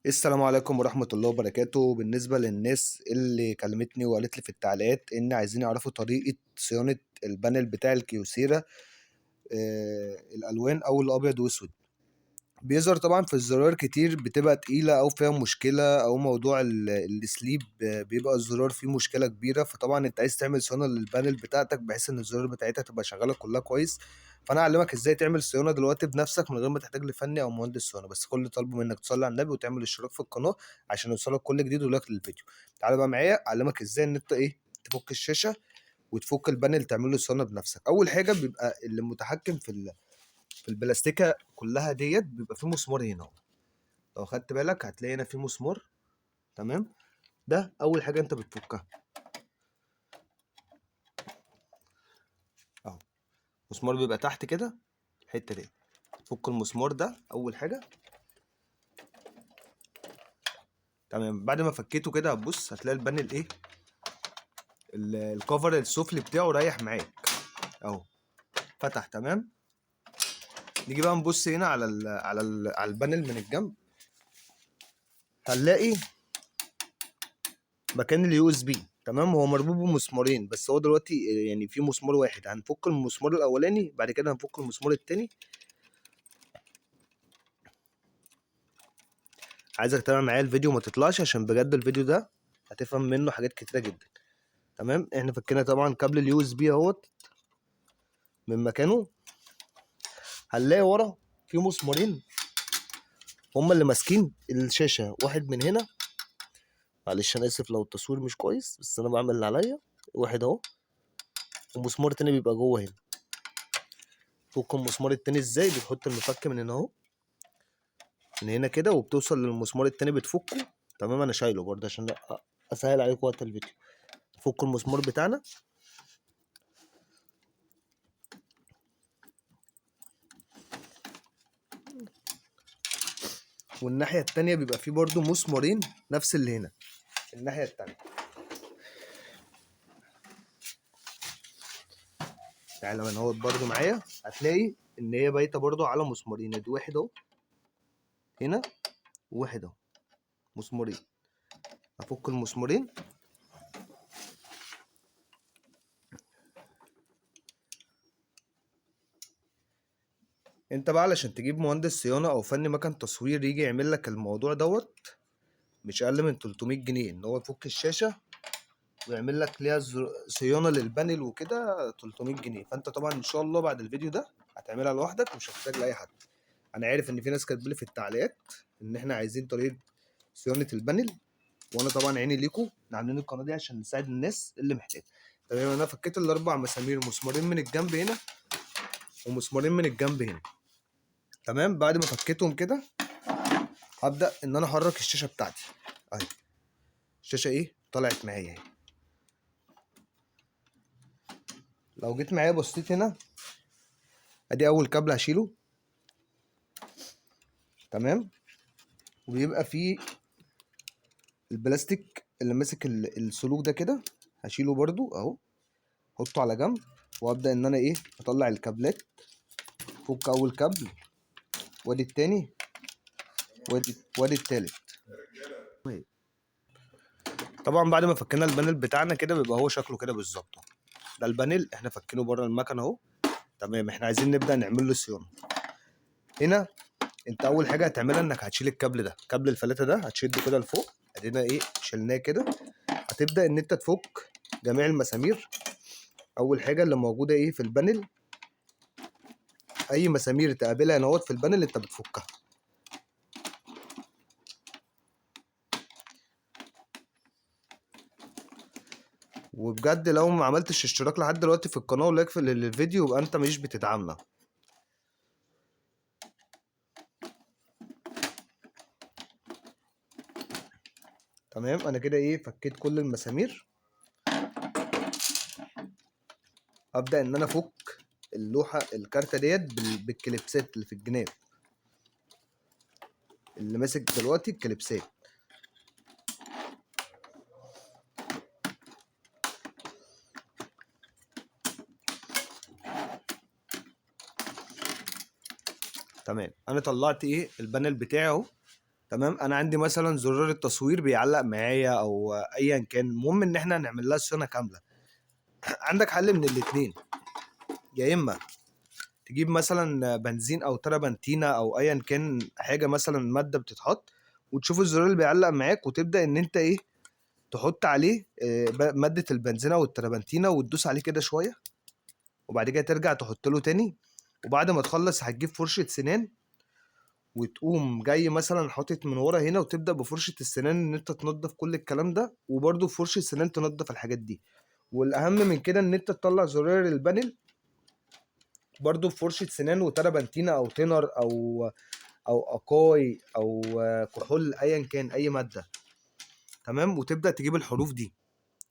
السلام عليكم ورحمة الله وبركاته. بالنسبة للناس اللي كلمتني وقالت لي في التعليقات إن عايزين يعرفوا طريقة صيانة ال panel بتاع الكيوسيرا، الألوان أو الأبيض وأسود. بيظهر طبعا في الزرار كتير بتبقى تقيلة أو فيها مشكلة، أو موضوع ال sleep، بيبقى الزرار فيه مشكلة كبيرة. فطبعا أنت عايز تعمل صيانة لل panel بتاعتك بحيث إن الزرار بتاعتها تبقى شغالة كلها كويس. فأنا هعلمك إزاي تعمل صيانة دلوقتي بنفسك من غير ما تحتاج لفني أو مهندس صيانة. بس كل اللي طالبه منك تصلي على النبي وتعمل اشتراك في القناة عشان يوصلك كل جديد و like للفيديو. تعالى بقى معايا أعلمك إزاي إن أنت تفك الشاشة وتفك ال panel تعمل له صيانة بنفسك. أول حاجة بيبقى اللي متحكم في البلاستيكة كلها ديت بيبقى فيه مسمار هنا اهو، لو خدت بالك هتلاقي هنا فيه مسمار، تمام؟ ده اول حاجة انت بتفكها اهو، مسمار بيبقى تحت كده الحتة دي، تفك المسمار ده اول حاجة، تمام؟ بعد ما فكيته كده هتبص هتلاقي ال panel ايه، الكفر السفلي بتاعه رايح معاك اهو، فتح، تمام؟ نيجي بقى نبص هنا على ال panel من الجنب، هنلاقي مكان ال USB، تمام؟ هو مربوط بمسمارين بس هو دلوقتي في مسمار واحد. هنفك المسمار الاولاني، بعد كده هنفك المسمار التاني. عايزك تتابع معايا الفيديو وما تطلعش، عشان بجد الفيديو ده هتفهم منه حاجات كتيرة جدا، تمام؟ احنا فكينا طبعا كابل ال USB اهوت من مكانه، هنلاقي ورا في مسمارين هما اللي ماسكين الشاشة، واحد من هنا، معلش انا اسف لو التصوير مش كويس بس انا بعمل اللي عليا، واحد اهو، ومسمار تاني بيبقى جوه هنا. فك المسمار التاني ازاي؟ بتحط المفك من هنا اهو، من هنا كده، وبتوصل للمسمار التاني بتفكه، تمام؟ انا شايله برده عشان اسهل عليكم وقت الفيديو. فك المسمار بتاعنا، والناحية التانية بيبقى فيه برده مسمارين نفس اللي هنا الناحية التانية. تعالى من اهوت برده معايا، هتلاقي ان هي بايته برده على مسمارين، ادي واحد اهو هنا وواحد اهو، مسمارين. افك المسمارين، انت بقى علشان تجيب مهندس صيانة او فني مكان تصوير يجي يعمل لك الموضوع دوت مش اقل من 300 جنيه، ان هو يفك الشاشة ويعمل لك ليها صيانة للبانل وكده 300 جنيه. فانت طبعا ان شاء الله بعد الفيديو ده هتعملها لوحدك ومش هتحتاج لاي حد. انا عارف ان في ناس كاتبه لي في التعليقات ان احنا عايزين طريقه صيانة ال panel، وانا طبعا عيني ليكم، احنا عاملين القناة دي عشان نساعد الناس اللي محتاجه. تمام، انا فكيت الاربع مسامير، مسمارين من الجنب هنا ومسمارين من الجنب هنا، تمام؟ بعد ما فكيتهم كده هبدا ان انا احرك الشاشة بتاعتي اهي، الشاشة ايه طلعت معايا اهي. لو جيت معايا بصيت هنا ادي اول كابل هشيله، تمام؟ وبيبقى فيه البلاستيك اللي ماسك السلوك ده كده هشيله برضو اهو، احطه على جنب، وابدا ان انا اطلع الكابلات. فك اول كابل، وادي التاني، وادي التالت. طبعا بعد ما فكينا ال panel بتاعنا كده بيبقى هو شكله كده بالظبط. ده ال panel احنا فكينه بره المكنه اهو، تمام؟ احنا عايزين نبدا نعمل له صيانة. هنا انت اول حاجة هتعملها انك هتشيل الكابل ده، كابل الفلاته ده هتشده كده لفوق، ادينا شلناه كده. هتبدا ان انت تفك جميع المسامير. اول حاجة اللي موجودة في ال panel، اي مسامير تقابلها هنا اهوت في ال panel انت بتفكها. وبجد لو ما عملتش اشتراك لحد دلوقتي في القناة و like في للفيديو يبقى انت مش بتدعمنا. تمام، انا كده فكيت كل المسامير. هبدأ ان انا افك اللوحة الكارتة ديت بالكليبسات اللي في الجناب، اللي ماسك دلوقتي الكليبسات. تمام، انا طلعت البانل بتاعي اهو، تمام. انا عندي مثلا زرار التصوير بيعلق معايا او ايا كان، المهم ان احنا هنعمل لها صيانة كاملة. عندك حل من الاتنين، يا اما تجيب مثلا بنزين او تربنتينا او ايا كان حاجة مثلا مادة بتتحط، وتشوف الزرار اللي بيعلق معاك وتبدا ان انت ايه تحط عليه مادة البنزينه والتربنتينا وتدوس عليه كده شوية، وبعد كده ترجع تحط له تاني. وبعد ما تخلص هتجيب فرشه سنان وتقوم جاي مثلا حاطط من ورا هنا، وتبدا بفرشه السنان ان انت تنظف كل الكلام ده، وبرده فرشه سنان تنظف الحاجات دي. والاهم من كده ان انت تطلع زرار ال panel برضو بفرشة سنان وتربنتينة او تينر او اكاي او كحول ايا كان اي مادة، تمام. وتبدأ تجيب الحروف دي،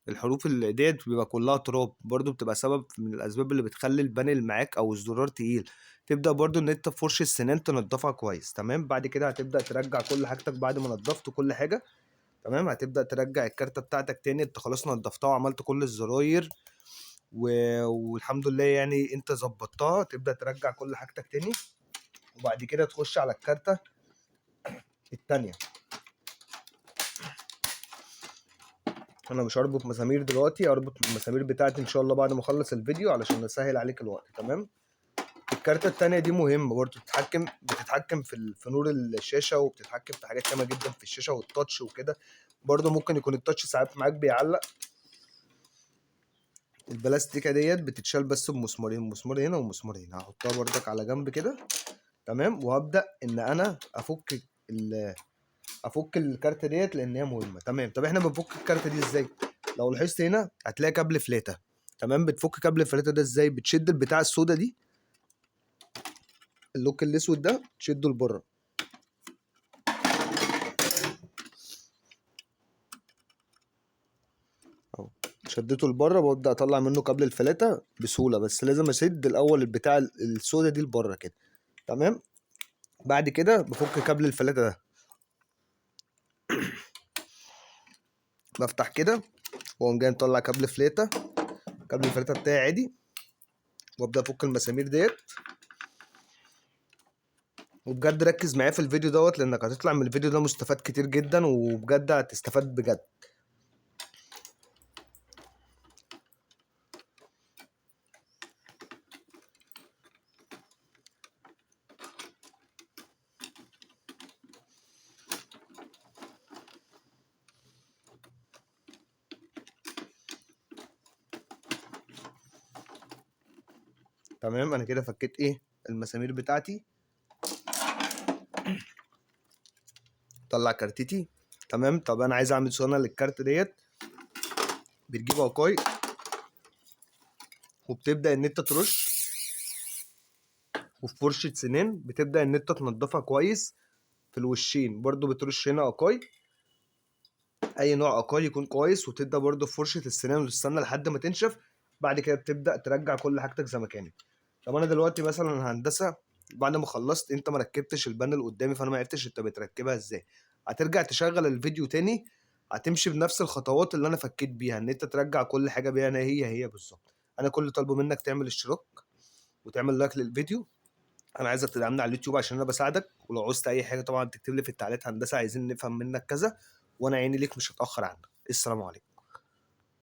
الحروف اللي ديت بيبقى كلها تراب، برضو بتبقى سبب من الاسباب اللي بتخلي ال panel معاك او الزرار تقيل. تبدأ برضو ان انت بفرشة سنان تنضفها كويس، تمام. بعد كده هتبدأ ترجع كل حاجتك بعد ما نضفت كل حاجة، تمام. هتبدأ ترجع الكارتة بتاعتك تاني، انت خلاص نضفتها وعملت كل الزراير والحمد لله يعني انت ظبطتها. تبدأ ترجع كل حاجتك تاني، وبعد كده تخش على الكارتة التانية. انا مش هربط مسامير دلوقتي، هربط المسامير بتاعتي ان شاء الله بعد ما اخلص الفيديو علشان اسهل عليك الوقت، تمام. الكارتة التانية دي مهمة برضو، بتتحكم في نور الشاشة، وبتتحكم في حاجات ياما جدا في الشاشة والتاتش وكده. برضو ممكن يكون التاتش ساعات معاك بيعلق. البلاستيكة ديت بتتشال بس بمسمارين، مسمار هنا ومسمار هنا، هحطها بردك على جنب كده، تمام. وهبدأ ان انا افك الكارتة ديت لان هي مهمة، تمام. طب احنا بنفك الكارتة دي ازاي؟ لو لاحظت هنا هتلاقي كابل فلاتة، تمام. بتفك كابل فلاتة ده ازاي؟ بتشد البتاع السودا دي، اللوك الاسود ده، تشده لبره، اهو شدته لبره، ببدا اطلع منه كابل الفلاتة بسهولة، بس لازم اشد الاول البتاع السودا دي لبره كده، تمام. بعد كده بفك كابل الفلاتة ده، بفتح كده واقوم جاي مطلع كابل فلاتة، كابل الفلاتة بتاعي عادي، وابدا افك المسامير ديت. وبجد ركز معايا في الفيديو دوت لانك هتطلع من الفيديو ده مستفاد كتير جدا، وبجد هتستفاد بجد. تمام، انا كده فكيت ايه المسامير بتاعتي، طلع كارتتي، تمام. طب انا عايز اعمل صيانة للكارت ديت، بتجيب عقاي وبتبدا ان انت ترش، وفي فرشه سنان بتبدا ان انت تنضفها كويس في الوشين، برضو بترش هنا عقاي، اي نوع عقاي يكون كويس، وتبدا برضو في فرشه السنان وتستنى لحد ما تنشف. بعد كده بتبدا ترجع كل حاجتك زي ما كانت. طب انا دلوقتي مثلا هندسة بعد ما خلصت، انت ما ركبتش ال panel قدامي، فانا ما عرفتش انت بتركبها ازاي. هترجع تشغل الفيديو تاني، هتمشي بنفس الخطوات اللي انا فكيت بيها، ان انت ترجع كل حاجة بيها انا هي هي بالظبط. انا كل اللي طالبه منك تعمل اشتراك وتعمل لايك للفيديو. انا عايزك تدعمني على اليوتيوب عشان انا بساعدك، ولو عوزت اي حاجة طبعا تكتب لي في التعليقات هندسة عايزين نفهم منك كذا، وانا عيني ليك مش هتاخر عنك. السلام عليكم.